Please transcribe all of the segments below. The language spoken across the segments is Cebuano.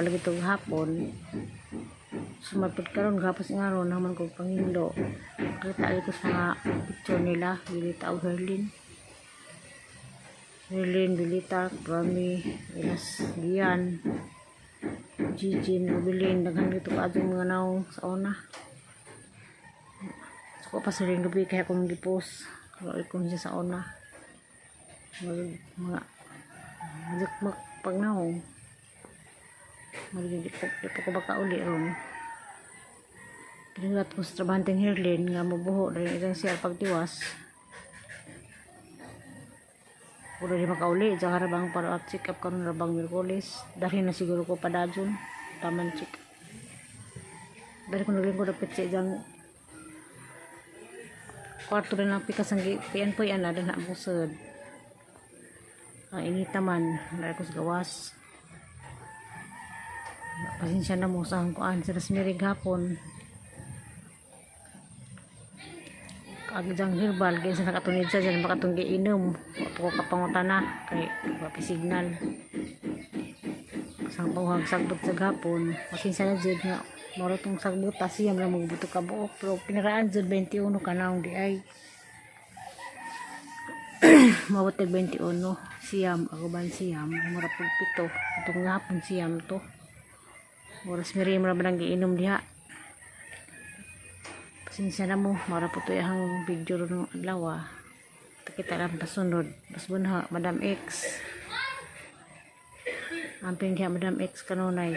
lagi to hapon. Sumapit karon gapos nga ron naman ko panghinlo. Kita ko sa mga picture nila, Bilita og Herlin. Herlin, Bilita, Brami, Ilas, Gian, Jijin, Rubilin, daghan dito ka adtong mga naong sa una. So, ko pa sa rin gabi kaya akong gipost. Pero ko siya sa una. Mga mga pag naong. Mga di pa ko baka uli ron. Pinulat ko sa trabahanteng Herlin nga mabuho rin itong siya pagtiwas. Puro di makauli, diyan ka para check up karon rabang Miyerkules. Dahil na siguro ko padajon. Taman check. Dahil ko naglingkod dapat sa isang kwarto rin ang pikas ang pian po yan na na busod. Ang inita man, dahil ko sa gawas. Pasensya na mo sa ang kuan sa Rasmirig hapon. Kag jang herbal kay sa nakatunid sa dyan makatong giinom. Wa pa ko kapangutana kay wa pa signal. Sang panguhag sagbot sa gapon. Pasensya na jud nga moro tong sagbot ta siyam ra magbuto ka buok pero pinaraan jud 21 ka naong di ay. Mabot tag 21 siyam ako ban siyam mura pug 7 katong gahapon siyam to. Oras miri mo ra ba nang giinom diha. Pasensya na mo, mara po to yung video ron ng adlaw ah. Kita lang pasunod. Mas bunha, Madam X. Amping diha Madam X kanunay.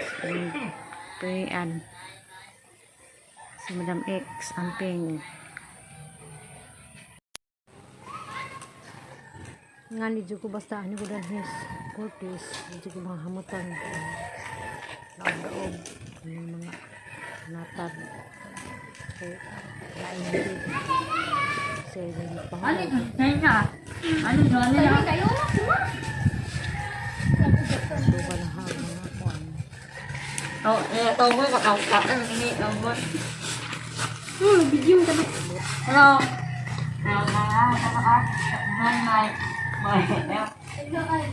Pingian. Si Madam X, amping. Nga ni ko basta ani ko dalhis Cortez, di ko mga hamutan. Daog-daog, yung mga natag. So, lain na dito. Kasi yung pangalan. Ano kayo? So, ba na ha, mga kuan. Oh, eh, tawag ko ka ini tawag. Video ka na. Hello. May may may. Vlog.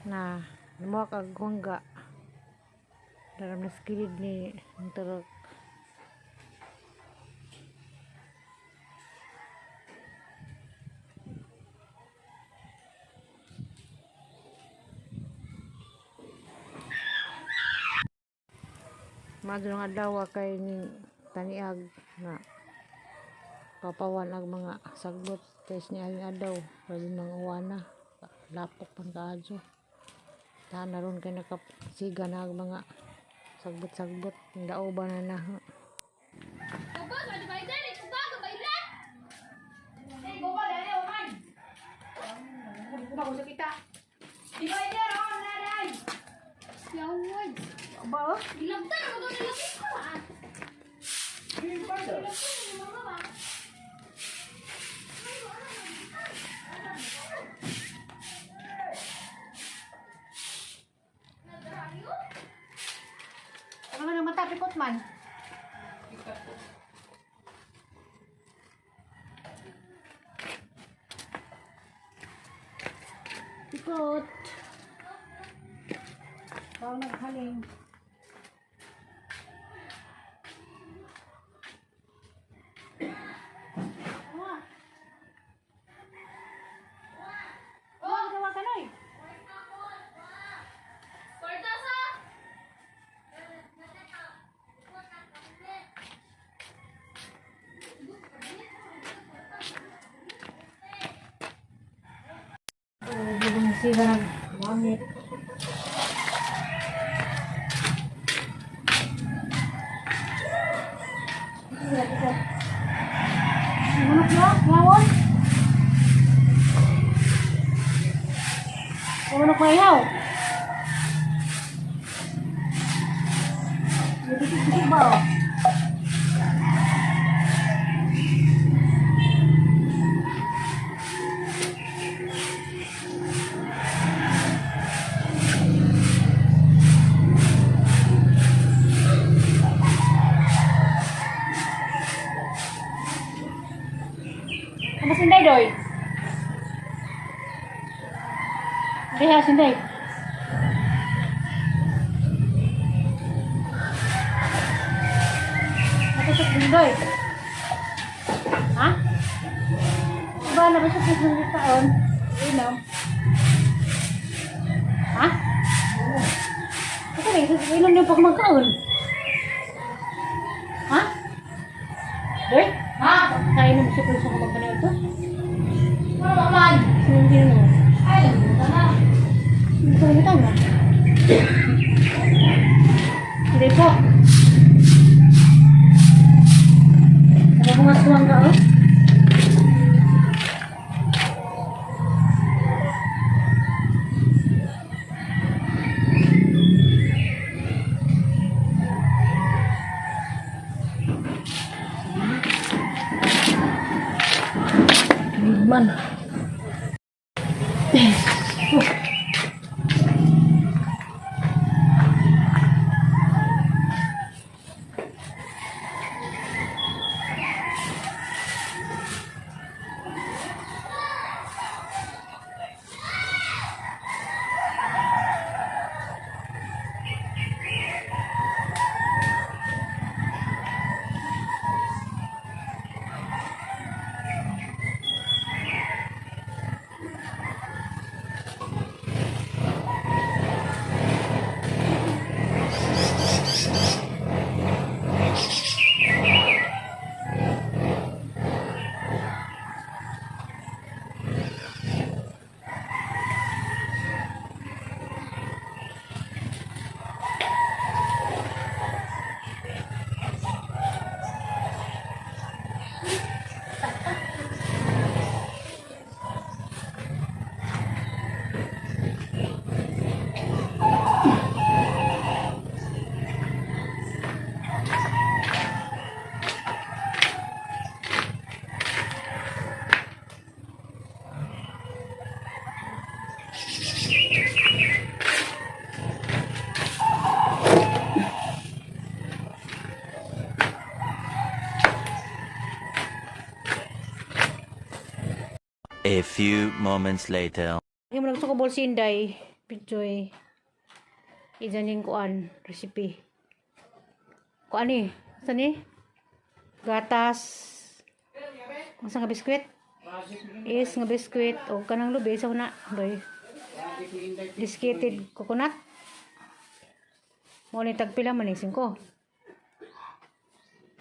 Na namuha kag hungga. Daram na skilid ni ang turok. Madulong adlaw kay ning taniag na papawan ang mga sagbot kay ni aling adlaw pwede mga uwana lapok pan kaadyo tahan na ron kay nakasiga na ang mga sagbot-sagbot daoba na na. Yawad. Gilabtan mo doon nilapit ko. Ano man ang mata pikot man? Pikot. Bawal naghaling. Oh, gawa ka noy. Kwarta sa! Oh, bugong siga nag gamit. Manok na, ngawon. Manok na ihaw. Dikit-dikit ba? Oh? Kita sinday. Nakasok din doy. Ha? Ba, nakasok din taon. Inom. Ha? Ito na, inom niyo pag magkaon. Ha? Doy? Ha? Kainom siya kung sa kumagpanayo ito? Ano man? Sino yung mo? Ay, nalimutan na. Hindi ko nalimutan na. Hindi po. Nakabungas-kuwang ka, oh. Man. A few moments later. Yung mo gusto ko bolsinday, Pichoy. Ijan yung kuan, recipe. Kuan ni, saan ni? Gatas. Unsa nga biskwit? Is nga biskwit o kanang lubi sa una, doy. Desiccated coconut. Mo ni tagpila man ni 5.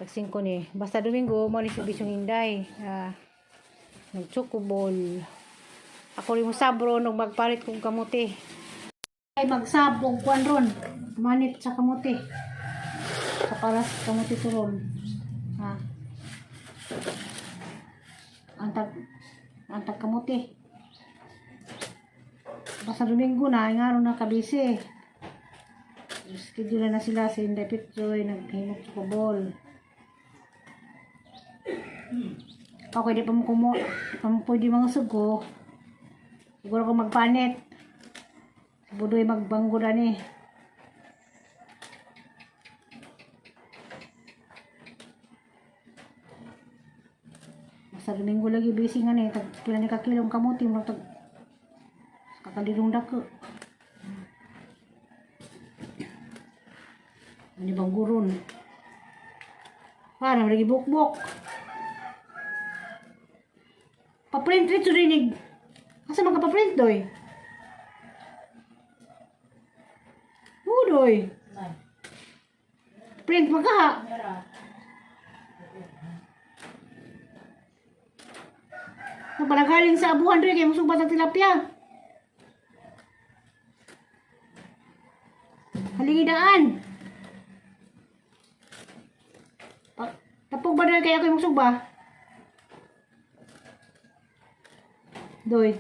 Tag 5 ni. Basta Domingo mo ni si Bisyong Inday. Ah, nag-chocoball. Ako rin mo sabro nung magpalit kong kamuti. Ay magsabog kuan ron. Manit sa kamuti. Sa paras kamuti turon. Ha. Antag kamuti. Basta Domingo na, ay nga ron na kabisi. Schedule na sila si Inday Pitjoy, naghimok sa kubol. Okay, di pa mo kumo, di pa mo pwede mga sugo. Siguro ko magpanit. Budoy magbanggo na ni. Basta Domingo lagi busy nga ni. Tag pila ni kakilong kamuti. Murag tag kakalirong dako. Ano bang guron? Paano lagi bukbok? Pa-print rito rinig. Asa man ka pa-print doy? Oo, doy. Print man ka ha. Napalagaling sa abuhan rin kay musubat ang tilapia. Halingidaan. Tapog ba doy kaya ako yung musugba? Doy.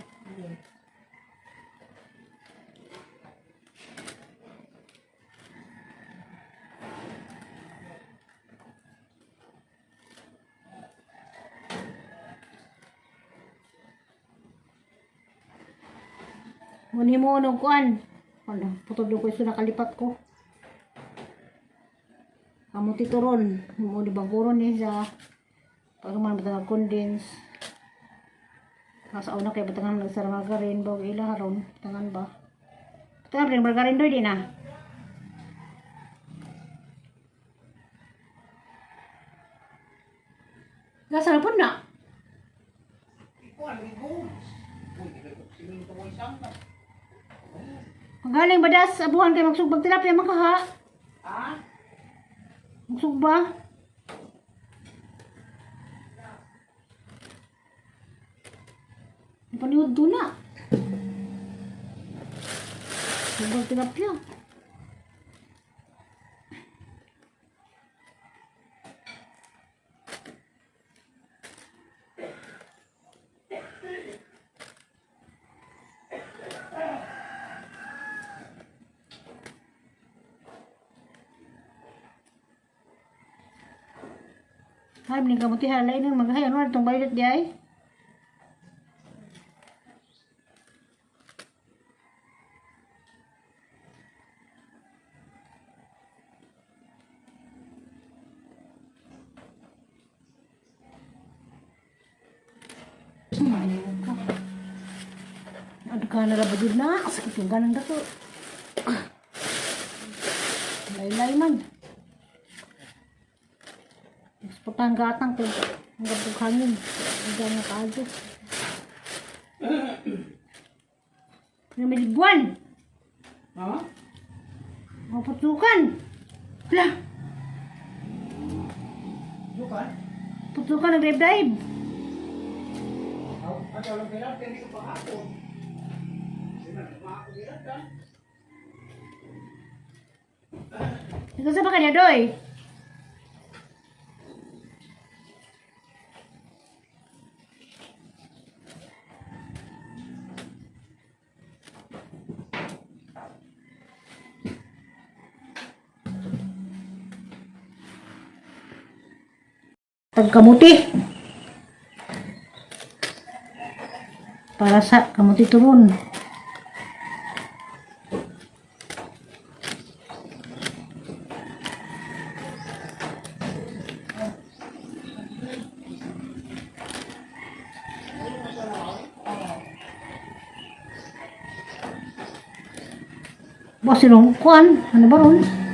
Muni mo nung kuan. Ano, putol ko yung nakalipat ko. Kamuti turon. Mo di bangkuron ni sa pag man batang condense. Nasa una kay batangan nagsara margarine bawag ila haron tangan ba. Ito na, margarin doy, di na. Gasa na po na. Magaling ba das? Abuhan kay magsugbag tilapia man ka ha? Ha? Magsugba? Paniod doon na. Sugbag tilapia. Ay, maning kamuti halay nang maghay ano itong violet di ay? Ano ka na ba na? Sakit yung ganang dato. Laylay man. Eksportahan gatang kay ang hangin. Ang nga kaadyo. Namiliguan. Ha? Mga putukan. Hala, Dukan? putukan nag-dive-dive. Aw, ato lang kailan kay ko pangako. Sino na pangako ka? Nagkasa ba kanya, Doy? Tagkamuti. Para sa kamuti turun. Ba sinong kuan? Ano ba ron?